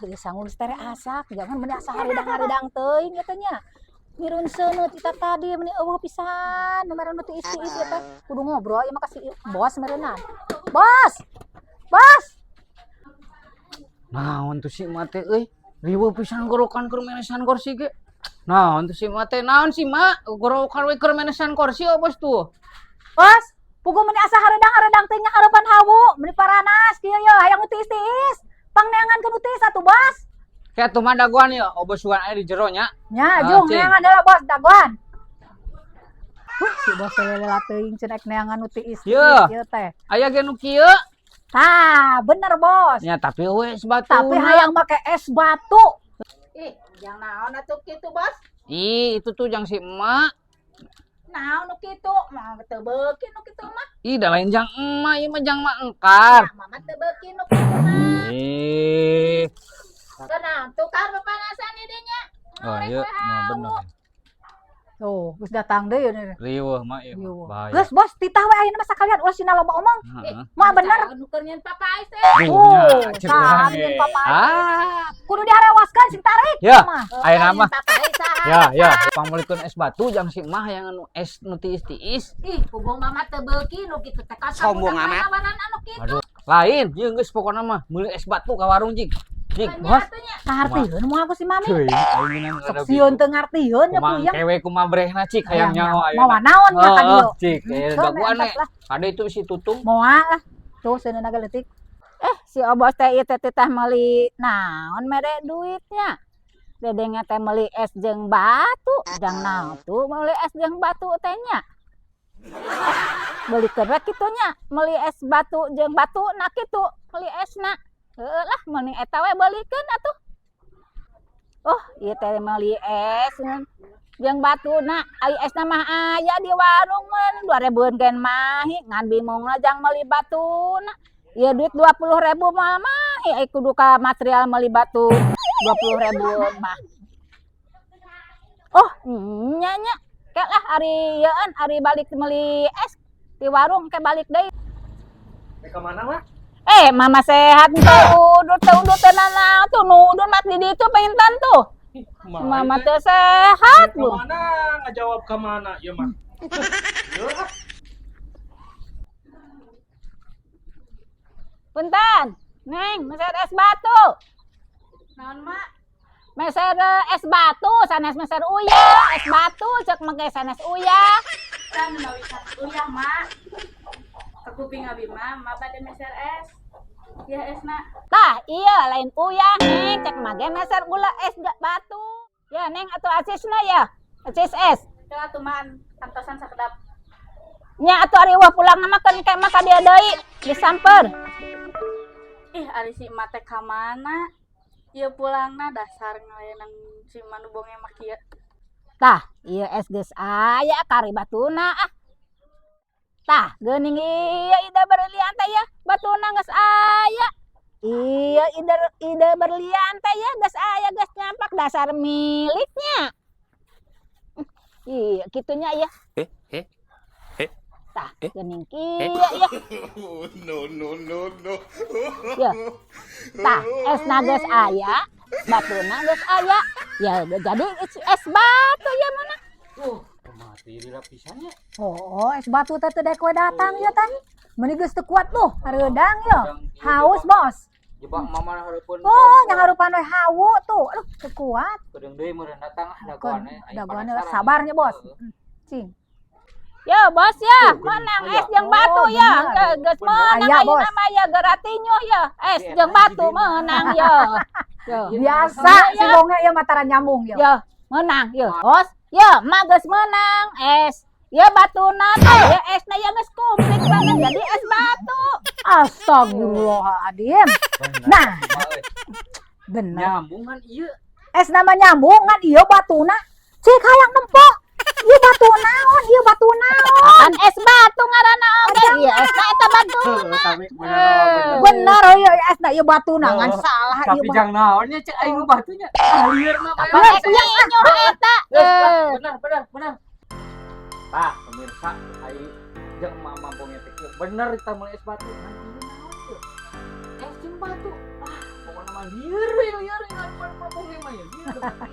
Ieu sangu geus tere asak, jangan meuni asa hareudang-hareudang teuing eta nya. Mirun seuneut kita tadi meuni eueuh pisan, nu mere nu tiis-tiis ieu teh. Kudu ngobrol ieu mah ka si bos meureunna. Bos. Bos. Naon tuh si emak teh euy? Riweuh pisan gorokan keur meresan kursi ge. Naon tuh si emak teh? Naon sih mak? Gorokan we keur meresan kursi oh bos tuh. Bos, puguh meuni asa hareudang-hareudang teuing ngaharepan hawu, meuni paranas kieu ye hayang nu tiis-tiis. Pangneangankeun nu tiis atuh, Bos. Kayak tuh mah dagoan ya, oh bos sugan aya di jero nya. Nya, Ah, jung cing. Neangan heula bos dagoan. Wah, si bos teh leulah teuing cenah ek neangan nu tiis-tiis Yeuh. Ieu teh. Aya ge nu kieu. Tah, bener bos. Nya tapi we es batu. Tapi hayang make es batu. Ih, jang naon atuh kitu, Bos? Ih, itu tuh jang si emak. Naon nu kitu? Mah teu beuki nu kitu mah. Ih, da lain jang emak, ieu mah jang mak engkar. Nah, mama teu beuki nu kitu mah. Ih. Tenang, tukar pepanasan di dinya. Oh iya, nah, bener. Tuh, geus datang deui ieu. Riweuh mak ieu mah. Riweuh. Bahaya. Geus bos, titah we ayeuna mah sakalian ulah sina loba omong. Heeh. Moal bener. Nu keur nyeun papais teh. Duh, Oh, nya, cek tah, urang nyeun ge. papais. Ah, Kudu diharewaskeun sing tarik Ya. mah. Ayeuna mah. Papais saha? Ya, ya, pangmeulikeun es batu jang si emak hayang anu es nu tiis-tiis. Ih, puguh mama teu beuki nu kitu teh kan Sombong amat. Lawanan anu kitu. Aduh, lain, ieu geus pokona mah meuli es batu ka warung jig. Jig, Bos, kahartieun moal ku si mami. Teuing, aing ngan Sok sieun teu ngartieun nya Kumaha puyeng. kewe kumaha brehna cik hayang nyaho ayeuna. Mawa naon nya ka dieu. Cik, Sok, daguan entos we. lah. Ada itu si Tutung. Moal lah. Tuh seuneuna ge leutik. Eh, si Obos teh ieu teh titah meuli naon mere duitnya. Dedengnya teh meuli es jeung batu, jang naon tuh meuli es jeung batu teh nya. Beulikeun we kitu nya, meuli es batu jeung batu na kitu, meuli esna. Heueuh lah, mending eta we beulikeun atuh. Oh, ieu teh meuli es jeung batuna, ari esna mah aya di warung mah 2000-an gen mahi, ngan bingungna jang meuli batuna. Ieu duit 20.000 mah mahi, ai kudu ka material meuli batu 20.000 mah. Oh, nya nya. Ke lah ari yeueun ari balik meuli es di warung ke balik deui. Rek ka mana, Mak? Eh, mama sehat teu udut teu udut teh nanaon tuh nu udut mah di ditu pengintan tuh. Mama teu sehat Ka lu. mana ngajawab ka mana ieu mah? Yeuh, ah. Punten, Neng, meser es batu. Naon, Mak? Meser es batu, sanes meser uyah, es batu cek mah sanes uyah. Kan menawi uyah, Mak. Kakuping abi mah, Mak bade meser es. Ya esna. Tah, iya lain uyah, Neng, cek mah ge meser gula es batu. Ya, Neng atuh acisna ya. Acis es. Teu atuh Mak, antosan sakedap. Nya atuh ari wah pulang mah keun ke mah ka dieu deui, disamper. Ih, ari si emak teh ka mana? Ieu pulangna dasar ngalayanan si emak nu bonge mah kieu. Tah, ieu es geus aya kari batuna ah. Tah, geuning ieu ide berlian teh ya, batuna geus aya. Iya ide berlian teh ya geus aya geus nyampak dasar miliknya. Iya, kitunya ya. Eh, eh, eh. Tah, geuning kieu ya. No, no, no, no. Ya. Tah, esna geus aya, batuna geus aya. Ya jadi es batu ya mana? Tuh, mati di lapisannya. Oh, es batu teh teu daek we datang ya teh. Meuni geus teu kuat tuh, hareudang yo. Haus, Bos. Jebak mama hareupeun. Oh, nya harupan we hawu tuh. Aduh, teu kuat. Kedeung deui meureun datang ah dagoan we. Aing Dagoan penasaran. sabarnya, Bos. Heeh. Cing. Ya bos ya, Tuh, geuning menang aya. es jeung batu Oh, ya. bener. Geus Bener. menang Aya, ayeuna Bos. mah ya geratinyo ya. Es Iya, jeung eta batu judulna. menang ya. Yo. Biasa si Iya. bonge ya matara nyambung ya. Ya, menang ya. Bos, ya mah geus menang es. Ya batuna teh ya esna ya geus komplit banget jadi es batu. Astagfirullahaladzim. Bener. Nah. Mak, euy. Bener. Nyambung kan ieu. Es nama nyambung ngan ieu batuna. Cik hayang nempo. Ieu batu naon? Ieu batu naon? Kan es batu ngaranna oge. Ieu esna eta batuna. Tapi bener. Bener ieu esna ieu batuna ngan salah ieu Tapi mah. jang naonnya cek aing mah batunya. Ah lieur mah Apa es nyinyuh eta? Eh. Bener, bener, bener. Tah, pemirsa, ai jeung mama bonge teh kieu. Bener kita meuli es batu. Ngan ieu naon teu? Es jeung batu. Ah, pokona mah Lieur we, lieur ningali mana bonge mah ya. Lieur.